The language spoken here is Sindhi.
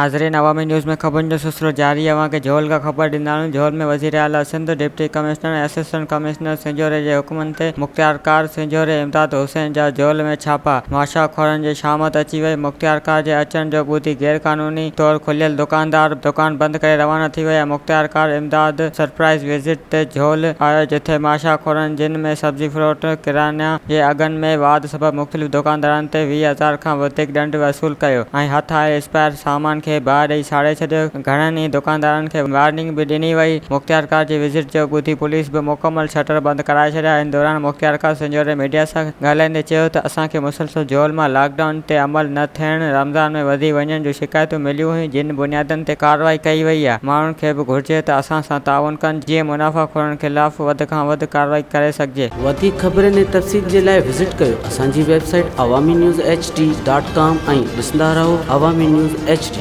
ناظرين عوامي نيوز ۾ خبرن جو سلسلو جاري اوهان کي جهول کان خبر ڏيندا آهيون جهول ۾ وزير اعليٰ Sindh deputy commissioner ۽ assistant commissioner Sanjhoro جي حڪمن تي مختيارڪار سنجهوري امداد حسين جا جهول ۾ ڇاپا ماشا خورن جي شامت اچي وئي مختيارڪار جي اچڻ جو ٻڌي غير قانوني طور کليل دڪاندار دڪان بند ڪري روانا ٿي ويا مختيارڪار امداد سرپرائز وزٽ تي جهول آيو جتي ماشا خورن جن ۾ سبزي فروٽ ڪريانا جي اگهن ۾ واڌ سبب مختلف دڪاندارن تي 20 هزار کان وڌيڪ ڏنڊ وصول ڪيو ۽ هٿ آيل ايڪسپائر سامان کي باهه ڏئي ساڙي ڇڏيو، گهڻن ئي دڪاندارن کي وارننگ به ڏني وئي، مختيارڪار جي وزٽ جو ٻڌي پوليس به مڪمل شٽر بند ڪرائي ڇڏيا، ان دوران مختيارڪار سنجهوري ميڊيا سان ڳالهائيندي چيو ته اسان کي مسلسل جهول مان لاڪ ڊائون تي عمل نه ٿيڻ، رمضان ۾ وڌي وڃڻ جون شڪايتون مليون هيون جن بنيادن تي ڪارروائي ڪئي وئي آهي، ماڻهن کي به گهرجي ته اسان سان تعاون ڪن جيئن منافع خورن خلاف وڌ کان وڌ ڪارروائي ڪري سگهجي. وڌيڪ خبرن ۽ تفصيل جي لاء وزٽ ڪيو اسان جي website Awami news H D dot com ۽ ڏسندا رهو عوامي نيوز ايڇ ڊي.